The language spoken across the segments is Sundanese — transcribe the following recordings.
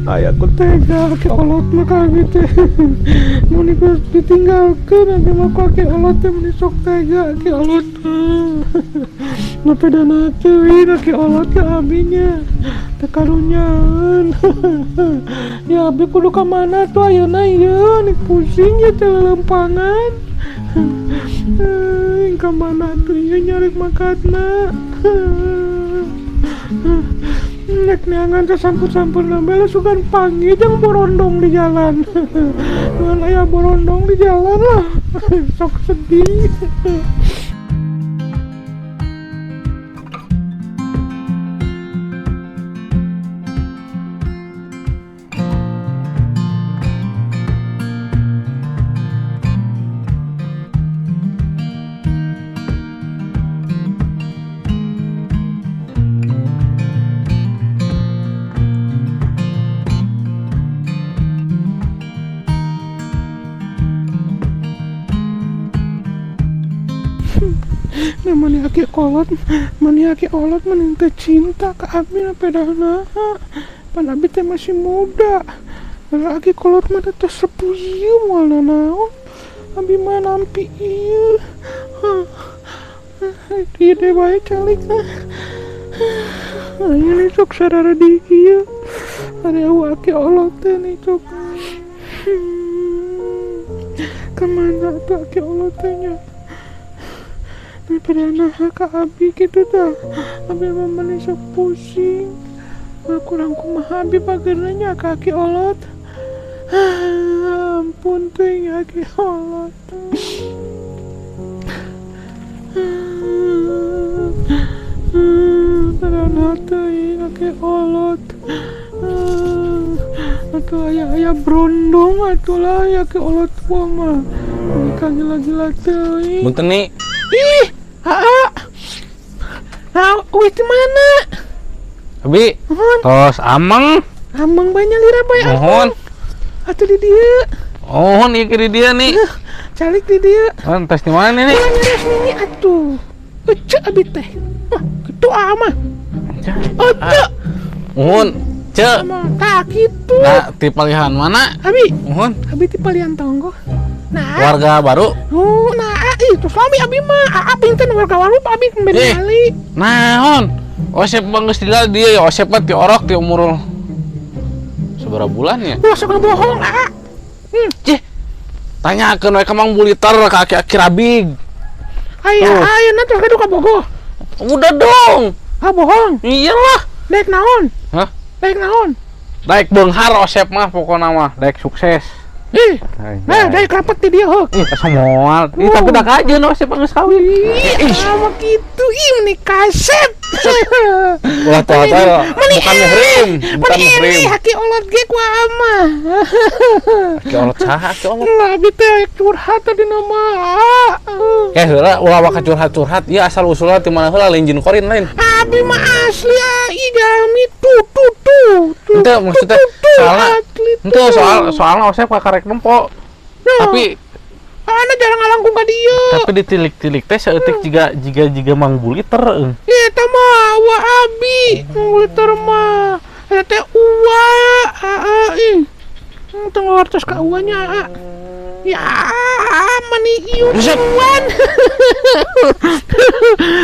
Aya ku tega aki olot mah ka abi teh. Mun geus ditinggalkeun abi mah ku aki olot teh, meni sok tega aki olot. Napedana teuing aki olot ka abi nya. Teu karunyaeun. Ya abi kudu ka mana tuh ayeuna ieu, nik pusing ya teh leuleumpangan. Ka mana tuh ieu nyarek makatna. Nek neangan teh sampur-sampurna bae sugan panggih jeung borondong di jalan. Ngan aya borondong di jalan lah. Sok sedih. Nah, mani aki kolot, mani aki kolot mani teh cinta ka abi na pedahna. Pan abi teh masih muda. Lah aki kolot mah teh sepuh ieu moal nanaon. Abi mah nampi ieu. Ieu deh bae calik. Ayo nih sok sarara di ieu. Ada aki kolot teh nih sok. Kemana tuh aki kolot teh nya? Daripada naha ka abi gitu tah. Abi mah meni sok pusing. Kurang kumaha abi pagerna nya ka aki olot. Ampun teh aki olot. Pada teuing aki olot. Atuh aya-aya brondong atuh lah ya aki olot tua mah. Nikah gila-gila teuing. Punten nih. Ih, aa. Nah, wih di mana? Abi, Mohon. tos ameng. Ameng banyak lira bae. Mohon. Atuh di dieu. Mohon ieu di dieu nih. Calik di dieu. Oh, tos di mana nih? Ulah nyeres nini atuh. Ece abi teh. Wah, kitu ah mah. Ece. Mohon. Ce. Tah kitu. Nah, ti palihan mana? Abi. Mohon. Abi ti palihan tonggo. Nah. Warga baru. Oh, nah, itu suami abi mah. Aa pinten warga baru abi kembali kali. Naon? Osep bang geus dilal dia ya, Osep mah ti orok ti umur sabaraha bulan ya? Ulah sok ngebohong, aa. Cih. Tanyakeun we ka Mang Buliter ka aki-aki Rabig. Aya, ayeuna teh kudu ka Bogo. Udah dong. Ah, bohong. Iyalah. Daek naon? Hah? Daek naon? Daek beunghar Osep mah pokona mah, daek sukses. Ih. Nah, daek rapet di dia heuk. Ih, semua. Ih, tapi dak aja no Osep geus kawin. Ih, sama kitu ih meni kasep. Ulah tua-tua. Bukan muhrim, bukan muhrim. Aki olot ge ku ama. Aki olot saha aki olot? Lah abi teh curhat tadi nama. Eh, heula ulah waka curhat-curhat. Ieu asal usulna ti mana heula lain jin korin lain. Abi mah asli ih jalmi tuh tuh tuh. Henteu maksudnya soalna henteu soalna Osep kakarek nempo. Tapi ana jarang ngalangkung ka dieu. Tapi ditilik-tilik teh saeutik jiga Mang Buliter euy. Eta mah wa abi, Mang Buliter mah. Eta teh uwa, aa ih. Teu ngawartos ka uwa nya, aa. Ya, mani ieu buan.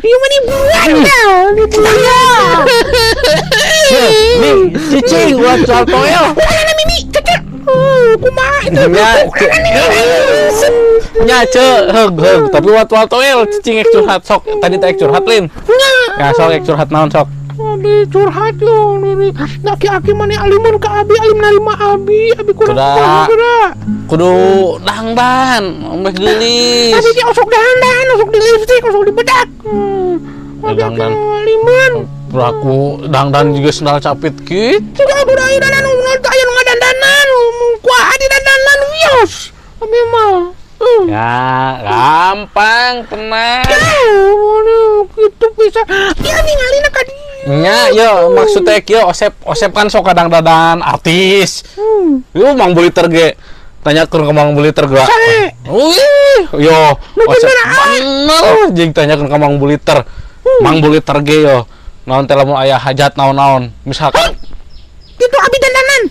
Ieu mani buan ya, ni buan. Nih, cicing ulah soal toel. Ulah mimi, cecek. Kumaha itu? Nya ce, heug heug, tapi ulah soal toel cicing ek curhat sok. Tadi teh ek curhat lin. Ya sok ek curhat naon sok. Abi curhat lo, aki-aki mana alimun ka abi, alim narima abi, abi kurang kuda. Kudu dangdan, ambeh geulis. Abi ge osok dangdan, osok di lipstick, osok di bedak. Abi aki alimun. Peraku dangdan juga sendal capit gitu. Sudah aku dah dandan, aya nu ngadandanan, kuah di dandanan wios. Abi mah. Ya, gampang, tenang. Gitu bisa. Ya ningalina ka dieu. Nya, yo maksudnya kieu Osep kan sok kadang dadan artis. Yo Mang Buliter ge. Tanyakeun ka Mang Buliter ge. Wih, yo Osep bener jeung tanyakeun ka Mang Buliter. Mang Buliter ge yo. Naon teh lamun aya hajat naon-naon. Misalkan Itu abi dandanan.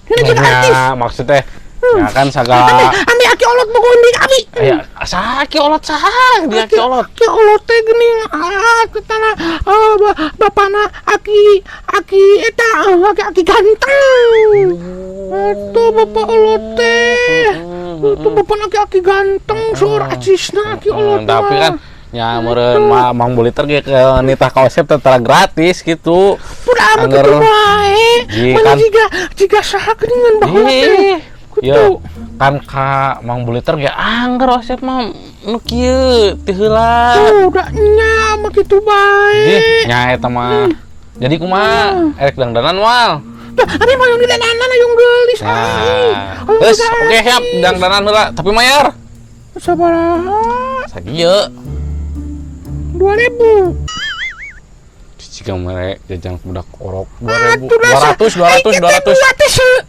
Ini juga artis. Ya, maksudnya ya kan segala Ambe aki olot bogoh deui abi. Aya saha aki olot, saha di aki olot? Aki olot teh geuning ah ketana ah, bapana aki aki eta ah, aki aki ganteng. Itu bapak olot teh. Itu bapak aki aki ganteng seur acisna aki olot. Tapi kan ya meureun Mang Buliter ge ke nitah ka Osep teh tara gratis gitu. Pura amat Angger itu wae. Ji, Mana kan. jiga jiga saha geuningan baheula teh. Ih, Gitu. ya kan ka Mang Buliter ge angger Osep mah nu kieu ti heula. Tuh, udah nya mah kitu bae. Ih, nya eta mah. Jadi kumaha? Erek dangdanan moal? Tuh, abi mah yang di dandanan hayang geulis ai. Nah, Hayang geus juga oke siap artis. dangdanan heula, tapi mayar. Sabaraha? Sakieu. 2000. Jika mere jajan budak orok 2000 Atuh dah, 200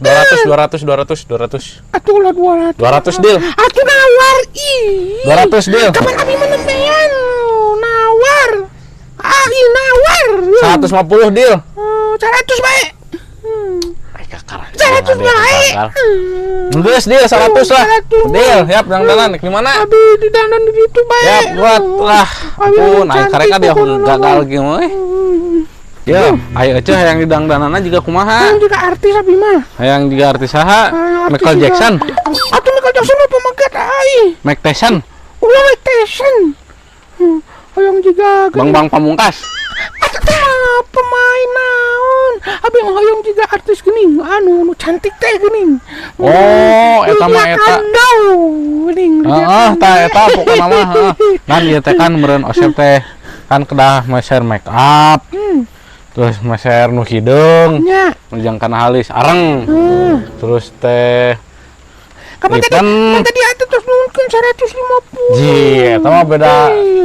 200 200 200 200 200 200 Atuh lah 200. 200 deal. Atuh nawar ih. 200 deal. Kapan abi menempean nawar. Ah, ih nawar. 150 deal. 100 bae. Ay, kakara. 100 bae. Geus deal 100 lah. 100. Deal, siap dangdanan di mana? Abi di dandan di ditu bae. Siap buat lah. Abi Ampun, aing cantik kareka dia pokokna gagal mah. gimana eh. Ya, ayo aja hayang di dangdanana juga kumaha. Hayang juga artis abi mah. Hayang juga artis saha? Hayang artis Michael juga. Jackson, Atuh Michael Jackson mah pemagat ai. Mike Tyson, Ulah Mike Tyson. Hayang juga Bang Bang Pamungkas. Atuh teh mah pemain naon. Abi mah hayang juga artis geuning anu nu cantik teh geuning. Oh, eta mah Lydia eta. Kandau geuning. Lydia Heeh, tah Kandau. eta pokona mah heeh. Kan ieu teh kan meureun Osep teh kan kedah meser make up. Terus meser nu hideung, Nya. nu jang kana halis areng. Terus teh Kapan tadi? Lipen. Kan tadi atuh terus nuhunkeun 150. Ji, eta mah beda.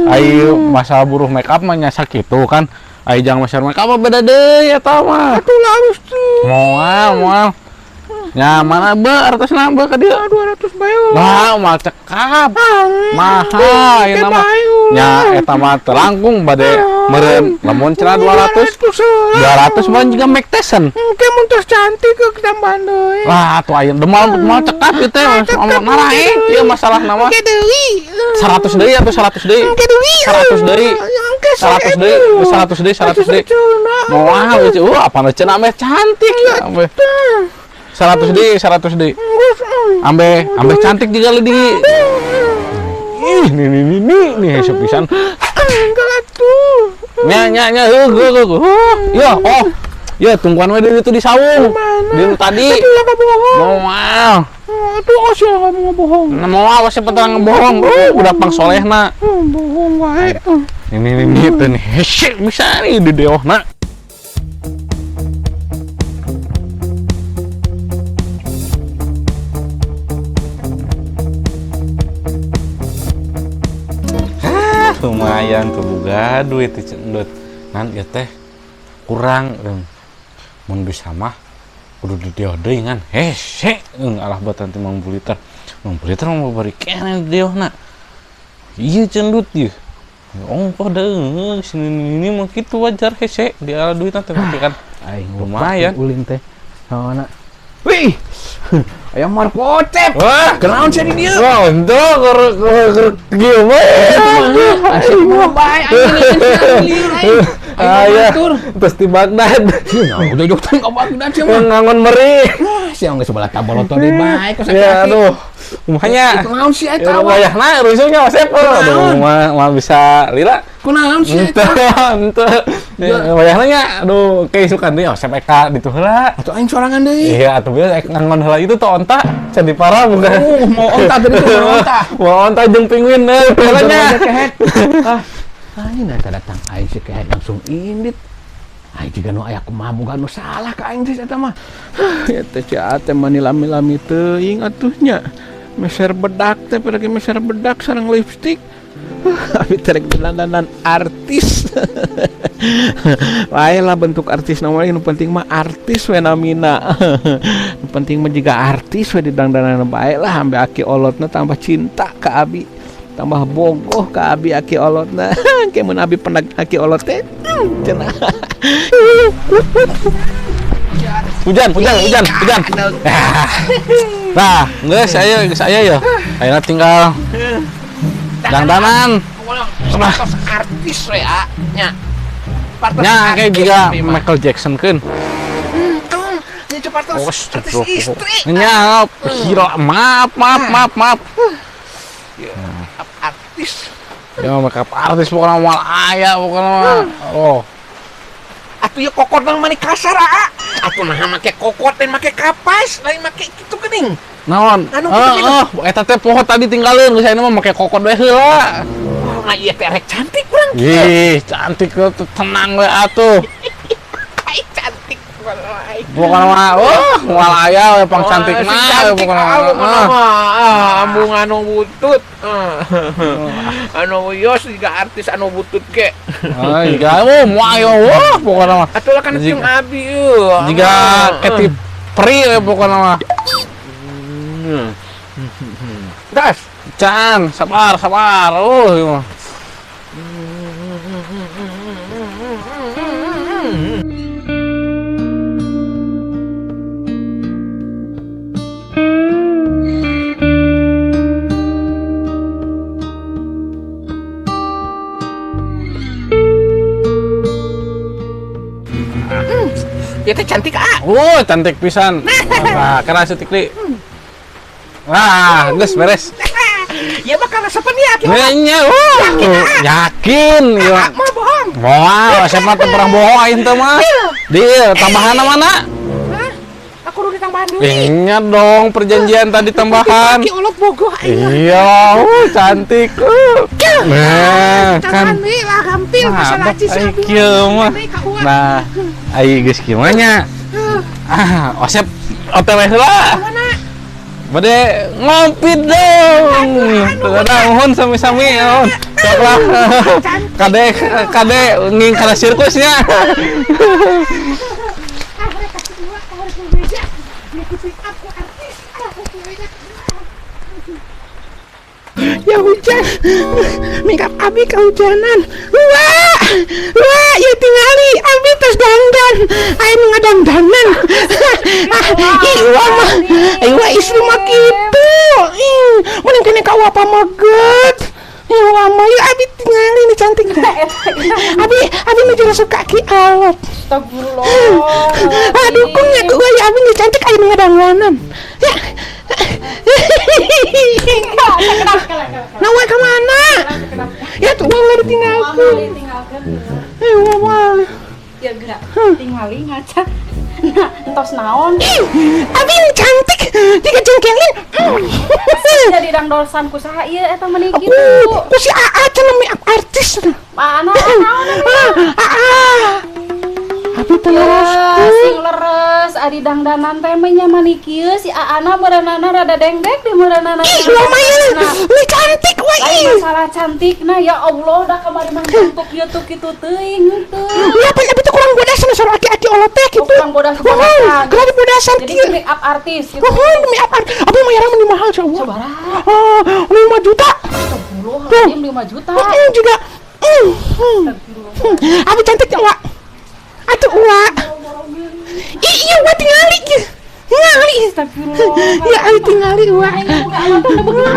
Ai masa buruh make up mah nya sakitu kan. Ai jang meser make up mah beda deui eta mah. Atuh lah harus tuh. Moal, moal. Nya mana be artosna be ka dieu? 200 bae. Lah, moal cekap. Ah, Mahal ieu teh mah. bae Nya ulah. eta mah teu langkung bade meureun lamun cenah 200 200 mah juga Mike Tyson. Engke mun tos cantik ke tambahan deui. Lah atuh aya demal moal cekap ieu teh Cekap naraek ieu masalah nama Engke deui. 100 deui atuh 100 deui. Engke deui. 100 deui. Engke 100 deui, 100 deui, 100 deui. Moal euy, apa cenah ameh cantik ameh. 100 deui, 100 deui. Ambe ambe cantik juga lu di. Ih, nih nih nih nih nih hese pisan. Enggak atuh. Nya nya nya heuh heuh heuh. Ya, oh. Ya, tungguan we di ditu di saung. Di nu tadi. Tapi ulah bohong. Moal. Atuh osio kamu bohong. Nah, moal osio petang ngebohong. Budak pang solehna. Bohong wae. Ini ini ini teh nih hese bisa nih di deohna. Ah, lumayan tuh boga duit teh cendut. Ngan ieu teh kurang euy. Mun bisa mah kudu di deoh deui ngan hese euy alah batan teh Mang Buliter. Mang Buliter mah bari keneh di deohna. Ieu cendut ieu. Ongkoh deui sini ini mah kitu wajar hese di ala duitna teh tapi kan Aing lumayan. Ulin teh. Naonna? Wih. Aya marpotep. Wah, Kenaon sia di dieu? wah, untuk keur keur kieu we. Asik mah bae aing lieur aing. Aya, terus di Baghdad. Udah teh ka Baghdad sia mah. Ngangon meri. Ah, sia geus sebelah taboloto deui bae kok Ya, aduh. Kumahanya. Kunaon sih Ya, eta awak? wayahna rusuknya Osep. Aduh, mah mah bisa lila. Kunaon sih Ente, eta? ente. Ya, wayahna nya, aduh, keisukan deui Osep eka ditu heula. Atuh aing sorangan deui. Iya, atuh biasa ek ngangon heula itu tuh onta, can diparah bukan. Oh, mau onta tadi tuh, mau onta. Mau onta jeung penguin heula nya. Kehet. Ah, aing eta datang aing si kehet langsung indit. Aing jiga nu aya kumaha boga nu salah ka aing teh eta mah. Ya teh cia teh mani lami-lami teuing atuh nya. Meser bedak teh pergi meser bedak sareng lipstik. Abi terek dandanan artis. Lain lah bentuk artis nomor nu penting mah artis we namina. Nu penting mah juga artis we di dangdanan bae lah ambe aki olotna tambah cinta ka abi. Tambah bogoh ka abi aki olotna. Ke mun abi penag aki olot teh cenah. Hujan, hujan, hujan, hujan. Nah, geus aya, geus aya ya. Ayeuna tinggal dangdanan. Nah, artis we ah nya. Partos Nya kayak artis juga abi mah. Michael Jackson kan. Nya coba partos Oh, artis istri. Nya, gila, maaf, maaf, maaf, maaf. Ya, artis. Ya makeup artis pokoknya moal aya pokoknya mah. Oh, Atuh ya kokot mah mani kasar ah. Atuh nah make kokot lain make kapas, lain make kitu geuning. Naon? Anu, Oh, gitu. oh, eta teh poho tadi tinggalin geus ayeuna mah make kokot we heula. Oh, nah ieu teh rek cantik urang. Ih, cantik tuh, tenang we atuh. Ai cantik wallahi. Pokoknya mah, oh, moal aya we pang cantik Oh, si mah we cantik pokoknya ah, mah. pokoknya Ah. mah. Ah, embung anu butut. Ah. Anu yos juga artis anu butut ge. Ah, iya, oh, moal aya, wah, pokoknya mah. Atuh lah kan Jika- jeung abi eueuh. Jika Katy Perry we pokoknya mah. Das. Can, sabar, sabar. Oh, ieu mah. Ieu teh cantik ah. Oh, cantik pisan. Nah, kena setik li. Wah, geus beres. Ya bakal resepan ya aki. Nya, oh, yakin ya. Mah bohong. Wah, siapa teh pernah bohong aing teh mah. Di tambahan mana? Hah? Aku udah ditambahan deui. Ingat dong perjanjian tadi tambahan. Aki olot bogoh aing mah. Iya, cantik. Nah, kan. Tambahan deui lah gampil masalah Mantap, acis ai abi. kieu mah. Deui ka uang. Nah, ai geus kieu mah nya. Ah, Osep OTW heula. Mana? Bade ngopi dong. Tuh, nuhun sami-sami, nuhun. Sok lah. Kade kade nging kana sirkusnya. Ah, rek kasih dua, harus bebeja. Ngikutin aku artis. Ah, bebeja. Ya hujan, makeup abi kehujanan. Wah, wah, ya tingali abi tos dangdan, ayo nu ngadangdanan. Ah, ih, wah mah, ih, wah istri mah kitu. Ih, mending kene ka apa meget. Ih, wah mah, ya abi tingali nih cantik. Abi, abi nu jero suka ki alot. Astagfirullah. Aduh, dukungnya gue ya abi nu cantik ayo nu ngadangdanan. Ya. Nah, wah kemana? Ya tuh, wah ditinggalkan. Tinggalkan. Eh, wah, wah. Ya gerak. Tingali ngaca. Nah, entos naon? Ih, abi ini cantik, tiga jengkelin. Jadi dangdosan ku saha ieu eta meni Aku, kitu. ku si AA cenah make up artis. Mana naon? Ah, AA. Abi terus. Ya, sing leres ari dangdanan teh mah nya mani kieu si Aana meureunana rada dengdek di meureunana. Ih, lumayan. Nah, Ini cantik, wah. lain Ih. masalah cantik nah ya Allah dah kamari mah bentuk ieu tuh kitu teuing teu. Ya, apa abi tuh kurang bodasan soal aki-aki olot teh gitu. Oh, kurang bodas-bodasan. Wah, kurang bodasan Jadi kieu. make up artis gitu. Wah, make up artis. Abi mah yarang meni mahal coba. Sabaraha? Oh, 5 juta. Astagfirullahaladzim 5 juta. Juga. Abi cantik ya, Wak. Atuh, Wak. Ih, iya, Wak tingali. Tingali. Astagfirullah. Ya, abi tingali, Wak. Aing boga alat teh begitu.